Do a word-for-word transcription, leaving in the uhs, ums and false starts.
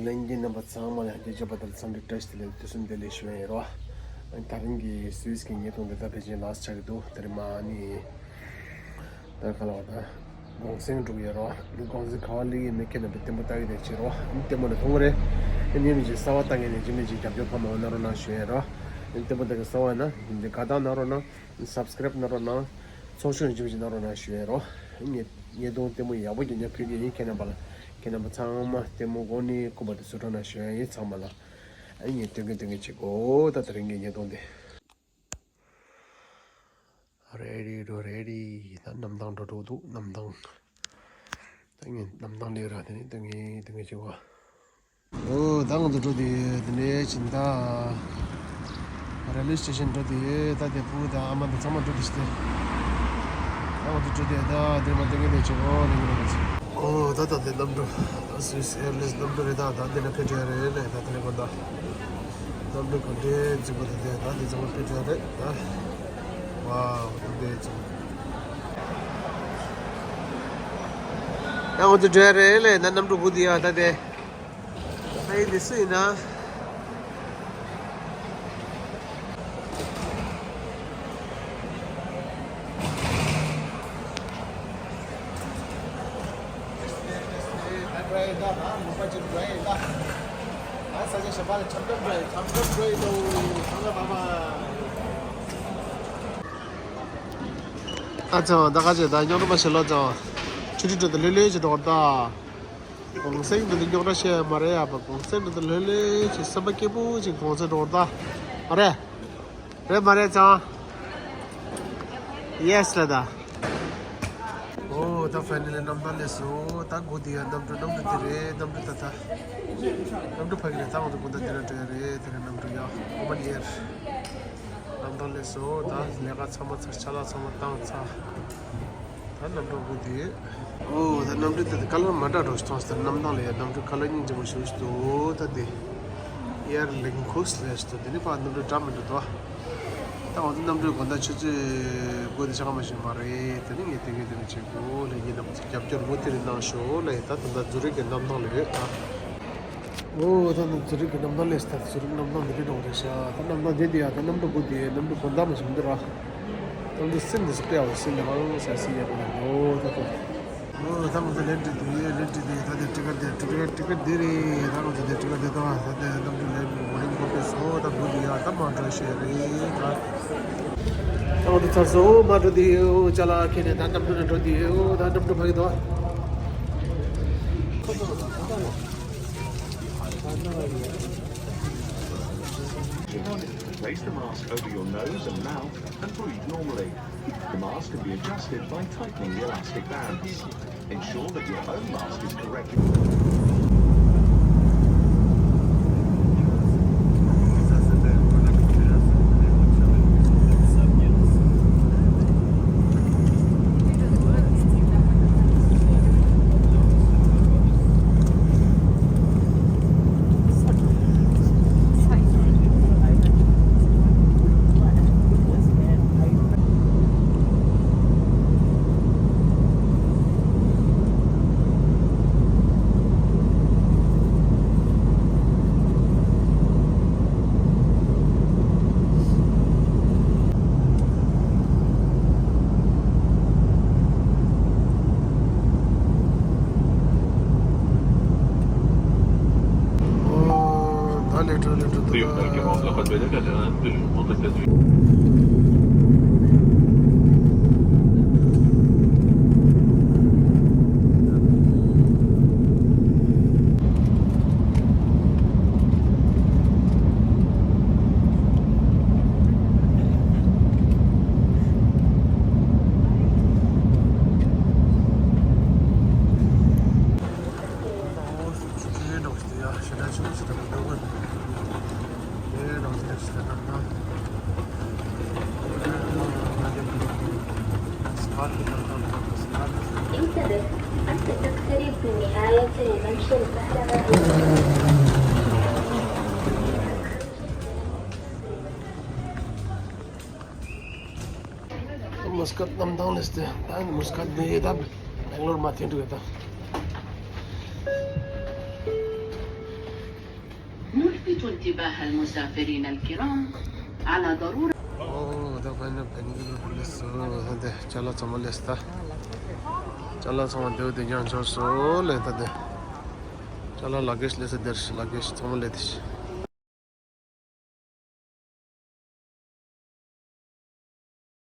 ལྷན་རྒྱས་རྣམ་པ་ཚང་མ་ལ་ཡང་བསྐྱར་བཅར་བ་དང་འཚམས་འདྲི་བཀྲ་ཤིས་བདེ་ལེགས་དུས་གསུམ་བདེ་ལེགས་ཞུ་ཡ་ཡིན་རོ། ཨ་ནི་ད་རིང་གི་སུད་སི་གི་ཉིས་སྟོང་དེ་ད་ཕལ་ཆེར་ལ་སི་ཊི་ཆགས་ཀྱི་འདུག་ད་རིང་མ་ཨ་ནི། ད་ག་ལ་བ་ད། གུང་སེང་འགྲོ་གི་ཡོད་རོ། འདི་གུང་སེང་ག་བ་སླེབས་ཀྱི་མེད་ཁྱེད་རྣམ་པས་ལྟད་མོ་ལྟ་གི་དེ་བྱེད་རོ། ཨ་ནི་ལྟད་མོ་ལ་མཐོང་གི་རེད། ཨ་ནི་མི་གཅིག་གསར་བ་ལྟ་མཁན་ནས་ཅི་མི་གཅིག་རྒྱབ་སྐྱོར་ཕ་མ་འོ་གནང་རོགས་གནང་ཞུ་ཡ་ཡིན་རོ། ཨ་ནི་ལྟད་མོ་ལྟ་མཁན་གསར་བ་ཡིན་ན་འདི་འདི་དགའ་རྟགས་གནང་རོགས་གནང་། སབ་སི་ཀ་རེབ་གནང་རོགས་གནང་། ཚོགས་ཞུགས་ཡང་ཅི་མི་ཅི་གནང་རོགས་གནང་ཞུ་ཡ་རོ། ཉེ་ཉེ་དོན་ལྟད་མོ་ཡག་པོ་རྒྱབ་ཉག་ཕུལ་གྱི་ཡིན། ཁྱེད་རྣམ་པ་ལ་ཁྱེད་རྣམ་པ་ཚང་མ་ལྟད་མོ་དགོས་ནི་སྐུ་པར་དེ་བཟོ་གྲྭ་ནང་ཞུ་ཡ་ཡིན་ཚང་མ་ལ། ཨ་ཡིན་སྟོན་གིན་སྟོན་གིན་བྱེད་དགོས་ད་ད་རིང་གི་ཉེ་དོན་དེ། རེ་རེ་རོ་རེ་རེ་ད་གནམ་ཐང་འགྲོ་འགྲོ་འདུག་གནམ་ཐང་། ད་ངས་གནམ་ཐང་སླེབས་ར་དེ་ནས་སྟོན་གིན་སྟོན་གིན་བྱེད་དགོས། ཨོ་ད་ང་ཚོ་འགྲོ་དེ་དེ་ནས་ཕྱིན་ད། རེལ་ཝེ་སི་ཊེ་ཤན་འགྲོ་དེ་ད་དེ་ཕྲུ་གུ་དང་ཨ་མ་དང་ཚང་མ་འགྲོ་དེ་ཤི་དེ། ད་ང་ཚོ་འགྲོ་དེ་ད་དེ་མ་དེ་ག་ནས་ཆེ་ཨོ་རེ་ངོ་རེ་ངོ་ཨོ་ད་ད་དེ་གནམ་གྲུ་ད་སུད་སི་ཨེར་ལེན་གནམ་གྲུ་རེད། ད་ད་དེ་ན་ཕེབས་འགྲོ་ཡ་རེད་ལེ། ད་དེ་ནས་གོ་ད་གནམ་གྲུ་ག་འདྲའི་རྫིག་པོ་དེ་དེ་ད་དེ་ཚང་མ་ཕེབས་འགྲོ་ཡ་རེད་ད། ཝའོ་གནམ་གྲུ་རྫིག་པོ། ད་ང་ཚོ་འགྲོ་ཡ་རེད་ལེ། ད་གནམ་གྲུ་བུ་དེ་ཡ་ད་དེ། ཨ་ཡི་འདི་སུ་ཡིན་ན། ཨ་ཚང་ད་ག་ཅེ་ད་རྙོག་དྲ་མ་བྱེད་ལོ་ཚང་། ཆུ་ཊི་ཊི་དང་ལྷོད་ལྷོད་ཅིག་འགྲོ་ད། གུང་སེང་འདི་ནི་རྙོག་དྲ་བཤད་ཡ་མ་རེད་ཡ་པ། གུང་སེང་འདི་ནི་ལྷོད་ལྷོད་ཅིག་སེམས་པ་སྐྱིད་པོ་ཅིག་གུང་སེང་འགྲོ་ད། མ་རེད། རེད་མ་རེད་ཚང་། ཡེ་སི་ལ་ད། ཨོ་ད་ཕའི་ནལ་ལི་གནམ་ཐང་སླེབས་སོང་། ད་སྒུག་དེ་ཡ་གནམ་གྲུ་གནམ་གྲུ་དེ་རེད། གནམ་གྲུ་ད་ད། གནམ་གྲུ་ཕ་གི་རེད། ད་ང་ཚོ་དགོང་དག་འདི་ན་འགྲོ་ཡ་རེད། དེ་རིང་གནམ་གྲུ་ཡ་ཨོ་མན་ཨེར། གནམ་ཐང་སླེབས་སོང་། ད་ལས་ཀ་ཚང་མ་ཚར། ཅ་ལག་ཚང་མ་བཏང་ཚར། ད་གནམ་གྲུ་སྒུག་དེ། ཨོ་ད་གནམ་གྲུ་ད་ད་ཀ་ལར་མ་འདྲ་འགྲོ་ཞིག་མཐོང་སོང་། ད་གནམ་ཐང་ལ་ཡ་གནམ་གྲུ་ཁ་ལར་སྙིང་རྗེ་མོ་ཞིག་འདུག་ད་དེ་ཨེར་ལིང་ཁུ་སི་ལབ་ཞིག་འདུག་དེ་ནི་ཕར་གནམ་གྲུ་འདྲ་མི་འདྲ་འདུག་ད་འོ་ད་གནམ་གྲུ་དགོང་དག་ཆུ་ཚོད་དགུ་དེ་ཆ་ག་མ་ཞིག་མ་རེད། དེ་ནི་ངས་དེ་གས་དེ་ནི་བྱེད་དགོས་ལ་ཡིན་ནམ་རྒྱབ་སྐྱོར་མུ་མཐུད་གནང་ཤོག་ལ་ཡིན། ད་ད་ད་ཛུ་རིག་གི་གནམ་ཐང་ལ་ཡོད་ད། ཨོ་ད་ནི་ཛུ་རིག་གི་གནམ་ཐང་སླེབས་ད། ཛུ་རིག་གནམ་ཐང་འདི་འདྲ་འདྲ་བོ་རེད་ཤག་ད་གནམ་ཐང་འདི་འདི་ཡ་ད་གནམ་གྲུ་སྒུག་དེ་གནམ་གྲུ་དགོང་དག་མ་ཞིག་འདི་ར། གནམ་གྲུ་སིན་འདི་སི་ཀྲེ་ཡ་བ་སིན་འདི་ཧང་ས་སི་ཡ་གོ་ན་ཨོ་ད་ད། ཨོ་ད་ང་ཚོ་ལེན་ཏྲི་དེ་ལེན་ཏྲི་དེ་ད་དེ་ཊི་ཀེ་ཊི་དེ་ཊི་ཀེ་ཊི་ཊི་ཀེ་ཊི་དེ་རེད། ད་ང་ཚོ་དེ་ཊི་ཀེ་ཊི་དེ་ད་ད་དེ་གནམ་གྲུ་ལེན་མ་ཡིན་གོ་པས་སོ། ད་སྒུག་དེ་ཡ་ད་མ་འགྲོ་ཤེས་རེད་ད། ད་ང་ཚོ་ཚར་སོང་། མ་འགྲོ་དེ་ཨོ་ཅ་ལག་ཁྱེར་ནས་ད་གནམ་གྲུ་ནང་འགྲོ་དེ་ཨོ་ད་གནམ་གྲུ་ཕ་གི་དོ། Place the mask over your nose and mouth and breathe normally. The mask can be adjusted by tightening the elastic bands. Ensure that your own mask is correctly انتبه، أنت تقترب من نهاية الممشى الكهربائي. མུ་སྐད་གནམ་ཐང་སླེབས་ཏེ། ད་མུ་སྐད་འདི་ཡི་ད་སྦེང་ལོར་མ་ཐེན་འགྲོ་ཡི་ད། انتباه المسافرين الكرام على ضرورة. ཨོ་ད་ཕན་ན་ཕན་གི་ལོ་ལེ་སོ་ད་ཅ་ལག་ཚང་མ་ལེ་སོ་ད། ཅ་ལག་ཚང་མ་དེའུ་དེ་ཀྱང་འབྱོར་སོ་ལེ་ད་དེ། ཅ་ལག་ལ་གེ་ལེ་སོ་དེར་ལ་གེ་ཚང་མ་ལེ་དེ།